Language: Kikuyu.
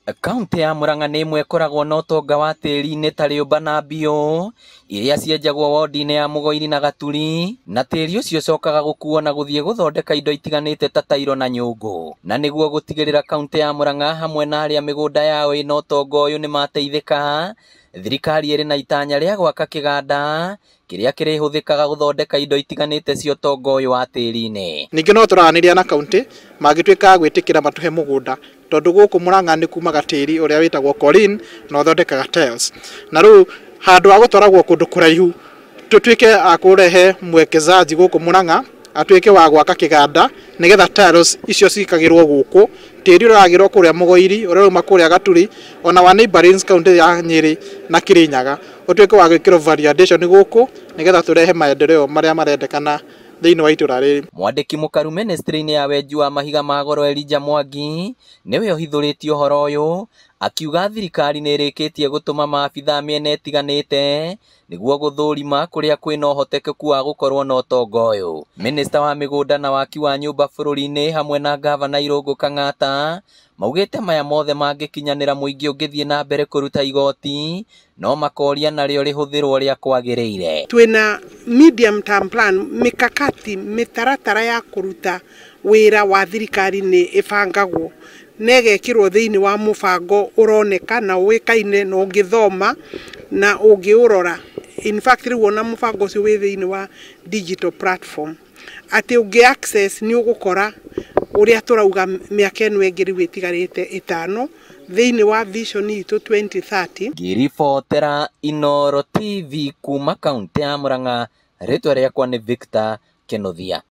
Kaũntĩ ya Murang'a nĩ ĩmwe ĩkoragwo na ũtonga wa tĩri-inĩ ta rĩũmba na mbiũ iria cienjagwo wondi-inĩ ya Mũgoiri na Gaturi, na tĩri ũcio ũcokaga gũkuo na gũthiĩ gũthondeka indo itiganĩte ta tairo na nyũngũ. Na nĩguo gũtigĩrĩra kaũntĩ ya Murang'a hamwe na arĩa mĩgũnda yao ĩna ũtonga ũyũ nĩmateithĩka, thirikari ĩrĩ na itanya rĩa gwaka kĩganda kĩrĩa kĩrĩhũthĩkaga gũthondeka indo itiganĩte cia ũtonga ũyũ wa tĩri-inĩ. Ningĩ no tũraranĩria na kaũntĩ mangĩtuĩka a gwĩtĩkĩra matũhe mũgũnda, tondũ gũkũ Murang'a nĩ kumaga tĩri ũrĩa wĩtagwo Corin na ũthondekaga tiles. Na rĩu handũ ha gũtwaragwo kũndũ kũraihu, tũtuĩke a kũrehe mwekezaji gũkũ Murang'a atuĩke wa gwaka kĩganda nĩgetha tiles icio cikagĩrwo gũkũ, tĩri ũragĩrwo kũrĩa Mũgoiri, ũrĩa ũrauma kũrĩa Gaturi, ona wa neighboring county ya Nyĩrĩ na Kĩrĩnyaga, ũtuĩke wa gwĩkĩrwo value addition gũkũ nĩgetha tũrehe maendeleo marĩa marendekana thĩinĩ wa itũra rĩrĩ. Mwandĩki mũkaru ministry-inĩ ya wenji wa mahiga ma goro Elijah Mwangi nĩwe ũhithũrĩtie ũhoro ũyũ, akiuga thirikari nĩ ĩrĩkĩtie gũtũma maabithaa mĩena ĩtiganĩte nĩguo gũthũrima kũrĩa kwĩna ũhotekeku wa gũkorwo na ũtonga ũyũ. Minista wa mĩgũnda na waki wa nyũmba bũrũri-inĩ hamwe na gavana Irũngũ Kang'ata maugĩte maya mothe mangĩkinyanĩra mũingĩ ũngĩthiĩ na mbere kũruta igoti no makoria narĩo rĩhũthĩrwo ũrĩa kwagĩrĩire. Twĩna medium term plan, mikakati, mĩtaratara ya kũruta wĩra wa thirikari nĩ ĩbangagwo na ĩgekĩrwo thĩinĩ wa mũbango ũroneka na ũĩkaine na ũngĩthoma na ũngĩũrora. In fact rĩu ona mũbango ũcio wĩ thĩinĩ wa digital platform atĩ ũngĩ access nĩ ũgũkora ũrĩa tũrauga mĩaka ĩno ĩngĩ rĩu ĩtigarĩte ĩtano thĩinĩ wa vision itũ 2030. Ngĩribotera Inooro TV kuma kaũntĩ ya Murang'a, rĩtwa rĩakwa nĩ Victor Kenothia.